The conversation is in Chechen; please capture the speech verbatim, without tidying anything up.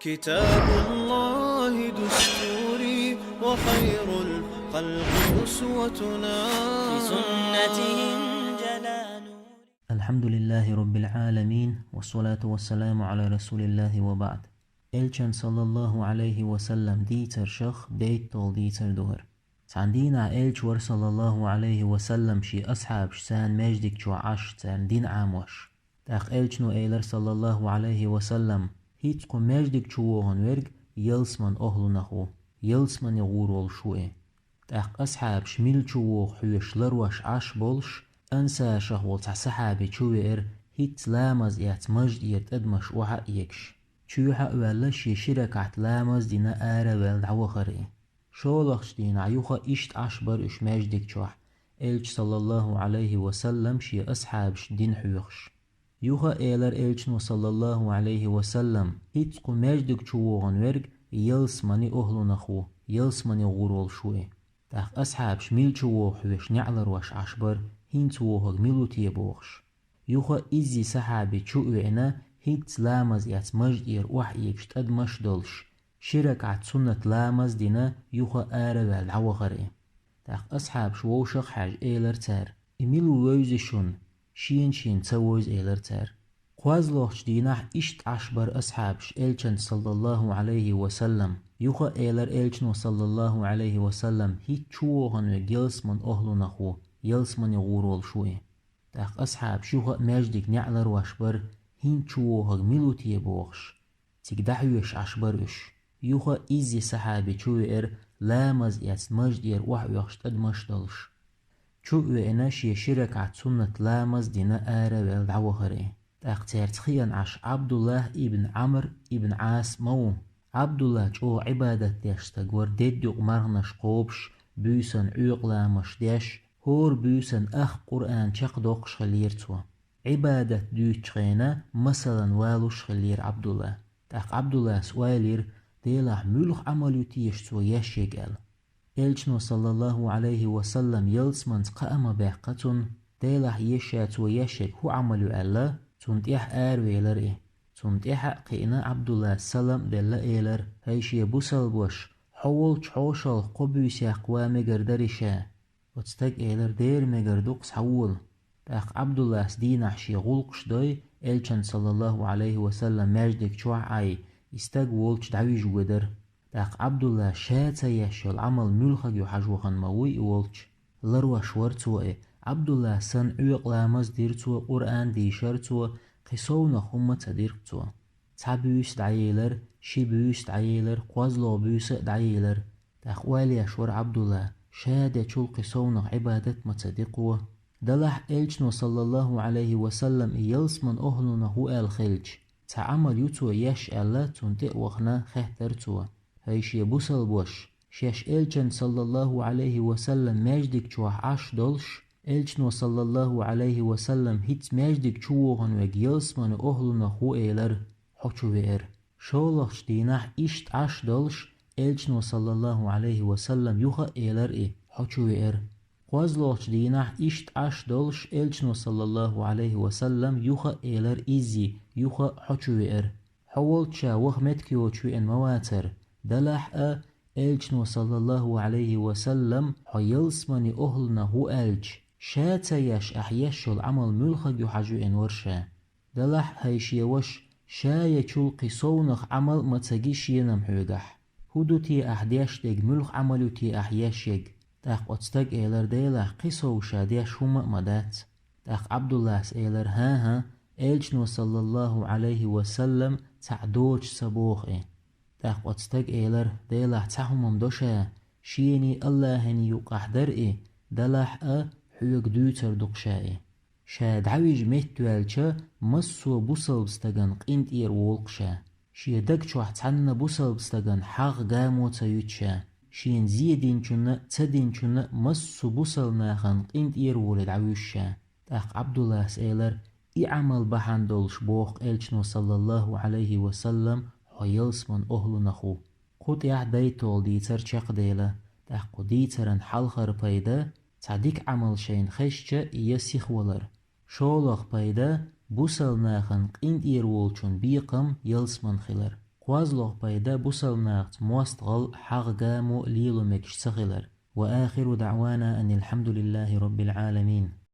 كتاب الله دستوري وخير الخلق أسوتنا. بسنته انجلى نوري. الحمد لله رب العالمين، والصلاة والسلام على رسول الله وبعد. Элчан, саллаллаху алейхи ва саллам, дийцар шах, дейттал дийцар дугар. Цхьан дийнахь Элча вар, саллаллаху алейхи ва саллам, ший асхьабаш царна маьждиг чу Ӏаш, царна дин Ӏамош. ТӀаккха Элчано элар, саллаллаху алейхи ва саллам: «ХӀинца кху маьждиг чу вогӀун верг ялсман охлунах ву, ялсмане гӀур волуш ву и». ТӀаккха асхьабаш мила чу вогӀу хьоьжуш ларош Ӏаш болуш, ансаршах волу цхьа сахьаби чу веара, хӀинца ламаз эцна мажа тӀера тӀадамаш охьа а эгаш. Чоьхьа а ваьлла, шен ши ракаӀат ламаз дина, ара а ваьлла дӀавахара и. ШолгӀачу дийнахь юха иштта Ӏаш бара уьш маьждиг чохь, Элча, саллаллаху алейхи ва саллам, шен асхьабаш дин хьоьхуш. Юха элар Элчано, саллаллаху алейхи ва саллам: «ХӀинца кху маьждиг чу вогӀун верг ялсмане охлунах ву, ялсмане гӀур волуш ву и». ТӀаккха асхьабаш мила чу вогӀу хьоьжуш неӀ ларош Ӏаш бара, хӀинца вогӀург мила ву те бохуш. Юха иззи сахьаби чу а веана, хӀинца ламаз эцна мажа тӀера охьа эгаш тӀадамаш а долуш, ши ракаӀат суннат ламаз дина, юха ара а ваьлла дӀавахара и. ТӀаккха асхьабаш вовшах а хьаьжна, элар цара: «И мила ву вевза шуна? Шена-шена ца вевза», — элар цара. КхозлагӀчу дийнахь иштта Ӏаш бара асхьабаш Элчанца, саллаллаху алейхи ва саллам. Юха элар Элчано, саллаллаху алейхи ва саллам: «ХӀинца чу вогӀун верг ялсман охлунах ву, ялсмане гӀур волуш ву и». ТӀаккха асхьабаш юха а маьждиг неӀ ларош бара, хӀинца чу вогӀург мила ву те бохуш. Цига дӀахьоьжуш Ӏаш бара уьш. Юха иззи сахьаби чу веара, ламаз эцна мажа тӀера охьа оьхуш тӀадамаш а долуш. Чу а веана, шен ши ракаӀат суннат ламаз дина, ара а ваьлла дӀавахара и. ТӀаккха цаьрца хиъна Ӏаш Ӏабдуллах ибн Ӏамр ибн Ӏас ма ву. Ӏабдуллах чӀогӀа Ӏибадат деш стаг вара, дедда юкъа марханаш кхобуш, буьйсанна Ӏуьйкъа ламазаш деш, хӀора буьйсанна ах Къуръан чекхдоккхуш хиллера цо. Ӏибадат дуьйцучу хенахь масалан валуш хиллера Ӏабдуллах. ТӀаккха Ӏабдуллас ойла йира, делахь муьлха Ӏамал ю теша цо еш ерг аьлла. Элчано, саллаллаху алейхи ва саллам, ялсманца кхаъ а ма баьккха цунна, делахь еш а цо еш ерг хӀун Ӏамал ю аьлла, цунна тӀехь аравелира и. Цунна тӀехьа а кхиъна, Ӏабдуллас салам а делла, элира: «ХӀай шен бусалбаш, хьо волчу хьошалгӀа кхо буьйса яккха ван мегар дарий ша?» Оцу стага элира: «Дера мегар ду-кх, схьавола». ТӀаккха Ӏабдуллас дийнахь шен гӀуллакхаш дой, Элчанна, саллаллаху алейхи ва саллам, маьждиг чохь а Ӏай, и стаг волчу дӀавижа ведара. ТӀаккха Ӏабдуллас ша ца еш йолу Ӏамал муьлхарг ю хьажа вахана ма вуй и волчу. Ларош вара цо и. Ӏабдуллас санна Ӏуьйкъа ламаз дира цо, Къуръан дийшара цо, кхин совнах хӀумма ца дира-кх цо. Цхьа буьйса дӀаелира, ши буьйса дӀаелира, кхозлагӀа буьйса а дӀаелира. ТӀаккха ойла еш вара Ӏабдулла, ша дечул кхин совнах Ӏибадат ма ца ди-кх цо. Делахь Элчано, саллаллаху алейхи ва саллам, и ялсман охлунах ву аьлла хилча, цхьа Ӏамал ю цо еш аьлла, цунна тӀе а вахана, хаьттира цо: «ХӀай шен бусалбаш, шаьш Элчанна, саллаллаху алейхи ва саллам, маьждиг чохь Ӏаш долуш, Элчано, саллаллаху алейхи ва саллам, хӀинца маьждиг чу вогӀун верг ялсмане охлунах ву элира, хьо чу веара». ШолгӀачу дийнахь иштта Ӏаш долуш, Элчано, саллаллаху алейхи ва саллам, юха а элира и: «Хьо чу веара». КхозлагӀчу дийнахь иштта Ӏаш долуш, Элчано, саллаллаху алейхи ва саллам, юха а элира иззий: «Юха а хьо чу веара». Хьо волчу ша ваха меттиг йоцуш веана ма вацара. Делахь а, Элчано, саллаллаху алейхи ва саллам, хьо ялсмане охлунах ву аьлча, ша ца еш ахь еш йолу Ӏамал муьлхарг ю хьажа веана вара ша. Делахь, хӀай шен ваша, ша ечул кхин совнах Ӏамал а ма ца ги шена-м хьоьгахь. ХӀун ду те ахь деш дерг, муьлха Ӏамал ю те ахь еш ерг? ТӀаккха оцу стага элира: «Делахь, кхин сов ша деш хӀумма а ма дац». ТӀаккха Ӏабдуллас элира: «ХӀан-хӀа, Элчано, саллаллаху алейхи ва саллам, цхьаъ доцуш ца боху и». ТӀаккха оцу стага элира: «Делахь, цхьа хӀума-м до ша, шений Аллахьаний юккъахь дара и, делахь а, хьоьга дуьйцур ду-кх ша и. Ша дӀавижа меттаваьлча, массо а бусалба стагана къинтӀера волу-кх ша. Шен даг чохь цхьанна бусалба стагана хьагӀ, гамо ца юьту ша. Шена зе динчунна а, ца динчунна а массо а бусалба нахана къинтӀера волий дӀавуьжу ша». ТӀаккха Ӏабдуллас элира: «И Ӏамал бахьана долуш боху Элчано, саллаллаху алейхи ва саллам, хьо ялсман охлунах ву». Кху тӀехь дайтталгӀа дийцар чекхдела, тӀаккха кху дийцаран хьалхара пайда, цхьа дика Ӏамал шайна хезча, и ян сихвалар. ШолгӀа пайда, бусалба нахана къинтӀера волчун бекхам ялсман хилар. КхоазлагӀа пайда бусалба нахаца моастагӀал хьагӀ-гамо лело мегаш ца хилар. وآخر دعوانا أن الحمد لله رب العالمين.